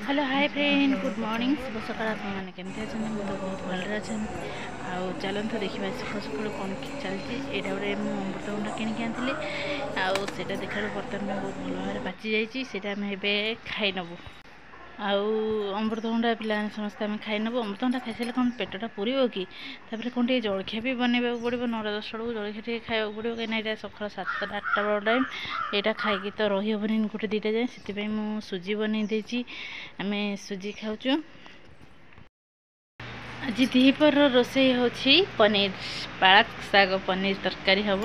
Hello hi friend, good morning, ଶୁଭ ସକାଳ। ଆପଣମାନେ କେମିତି ଅଛନ୍ତି? ମୁଁ ତ ବହୁତ ଭଲରେ ଅଛନ୍ତି। ଆଉ ଚାଲନ୍ତୁ ଦେଖିବା ସକାଳୁ ସକାଳୁ କ'ଣ ଚାଲିଛି। ଏଇଟା ଗୋଟେ ମୁଁ ଅମୃତଭଣ୍ଡା କିଣିକି ଆଣିଥିଲି, ଆଉ ସେଇଟା ଦେଖିଲା ବର୍ତ୍ତମାନ ବହୁତ ଭଲ ଭାବରେ ପାଚି ଯାଇଛି। ସେଇଟା ଆମେ ଏବେ ଖାଇ ନେବୁ। ଆଉ ଅମୃତଭଣ୍ଡା ପିଲାମାନେ ସମସ୍ତେ ଆମେ ଖାଇ ନେବୁ। ଅମୃତଭଣ୍ଡା ଖାଇସାରିଲେ କ'ଣ ପେଟଟା ପୁରିବ କି? ତାପରେ କ'ଣ ଟିକେ ଜଳଖିଆ ବି ବନେଇବାକୁ ପଡ଼ିବ। 9ଟା 10 ବେଳକୁ ଜଳଖିଆ ଟିକେ ଖାଇବାକୁ ପଡ଼ିବ, କାହିଁକିନା ଏଇଟା ସକାଳ 7ଟା 8ଟା ବେଳ ଟାଇମ୍। ଏଇଟା ଖାଇକି ତ ରହିହେବନି ଗୋଟେ 2ଟା ଯାଏଁ। ସେଥିପାଇଁ ମୁଁ ସୁଜି ବନେଇ ଦେଇଛି, ଆମେ ସୁଜି ଖାଉଛୁ। ଆଜି ଦ୍ୱିପହରର ରୋଷେଇ ହେଉଛି ପନିର, ପାଳକ ଶାଗ ପନିର ତରକାରୀ ହେବ।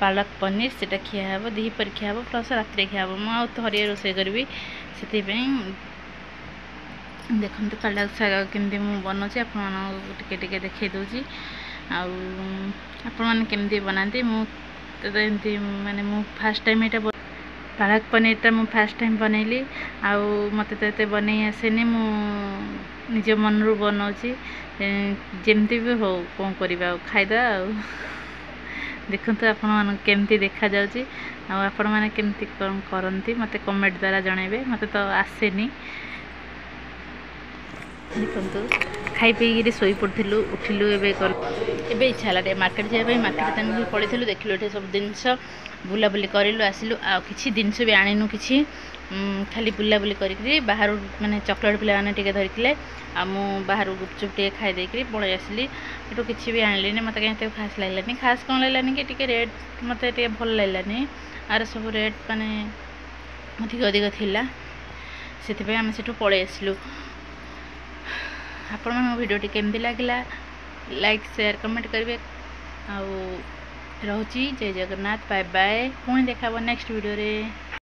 ପାଳକ ପନିର ସେଇଟା ଖିଆ ହେବ, ଦ୍ୱିପହରେ ଖିଆ ହେବ, ପ୍ଲସ୍ ରାତିରେ ଖିଆ ହେବ। ମୁଁ ଆଉ ଥରିଏ ରୋଷେଇ କରିବି, ସେଥିପାଇଁ ଦେଖନ୍ତୁ ପାଳକ ଶାଗ କେମିତି ମୁଁ ବନାଉଛି, ଆପଣମାନଙ୍କୁ ଟିକେ ଟିକେ ଦେଖାଇ ଦେଉଛି। ଆଉ ଆପଣମାନେ କେମିତି ବନାନ୍ତି? ମୁଁ ତ ଏମିତି ମାନେ ମୁଁ ଫାର୍ଷ୍ଟ ଟାଇମ୍ ଏଇଟା ପାଳକ ପନିରଟା ମୁଁ ଫାର୍ଷ୍ଟ ଟାଇମ୍ ବନେଇଲି। ଆଉ ମୋତେ ତ ଏତେ ବନେଇ ଆସେନି, ମୁଁ ନିଜ ମନରୁ ବନାଉଛି। ଯେମିତି ବି ହଉ, କ'ଣ କରିବା ଆଉ, ଖାଇଦେବା। ଆଉ ଦେଖନ୍ତୁ ଆପଣମାନଙ୍କୁ କେମିତି ଦେଖାଯାଉଛି, ଆଉ ଆପଣମାନେ କେମିତି କ'ଣ କରନ୍ତି ମୋତେ କମେଣ୍ଟ ଦ୍ୱାରା ଜଣାଇବେ। ମୋତେ ତ ଆସେନି। ଦେଖନ୍ତୁ, ଖାଇ ପିଇକିରି ଶୋଇପଡ଼ିଥିଲୁ, ଉଠିଲୁ ଏବେ। ଏବେ ଇଚ୍ଛା ହେଲା ଟିକେ ମାର୍କେଟ ଯିବା ପାଇଁ। ମାର୍କେଟ ତେଣୁ ପଳେଇଥିଲୁ, ଦେଖିଲୁ ଏଠି ସବୁ ଜିନିଷ, ବୁଲାବୁଲି କରିଲୁ, ଆସିଲୁ। ଆଉ କିଛି ଜିନିଷ ବି ଆଣିନୁ କିଛି, ଖାଲି ବୁଲାବୁଲି କରିକିରି ବାହାରୁ ମାନେ ଚକୋଲେଟ୍ ପିଲାମାନେ ଟିକେ ଧରିଥିଲେ, ଆଉ ମୁଁ ବାହାରୁ ଗୁପଚୁପ୍ ଟିକେ ଖାଇ ଦେଇକିରି ପଳେଇ ଆସିଲି। ଏଠୁ କିଛି ବି ଆଣିଲିନି, ମୋତେ କାହିଁ ଏତେ ଖାସ୍ ଲାଗିଲାନି। ଖାସ୍ କ'ଣ ଲାଗିଲାନି କି, ଟିକେ ରେଟ୍ ମୋତେ ଟିକେ ଭଲ ଲାଗିଲାନି। ଆର ସବୁ ରେଟ୍ ମାନେ ଅଧିକ ଅଧିକ ଥିଲା, ସେଥିପାଇଁ ଆମେ ସେଠୁ ପଳେଇ ଆସିଲୁ। ଆପଣମାନଙ୍କ ଭିଡ଼ିଓଟି କେମିତି ଲାଗିଲା, ଲାଇକ୍, ସେୟାର, କମେଣ୍ଟ କରିବେ। ଆଉ ରହୁଛି, ଜୟ ଜଗନ୍ନାଥ, ବାଏ ବାଏ। ପୁଣି ଦେଖା ହେବ ନେକ୍ସଟ ଭିଡ଼ିଓରେ।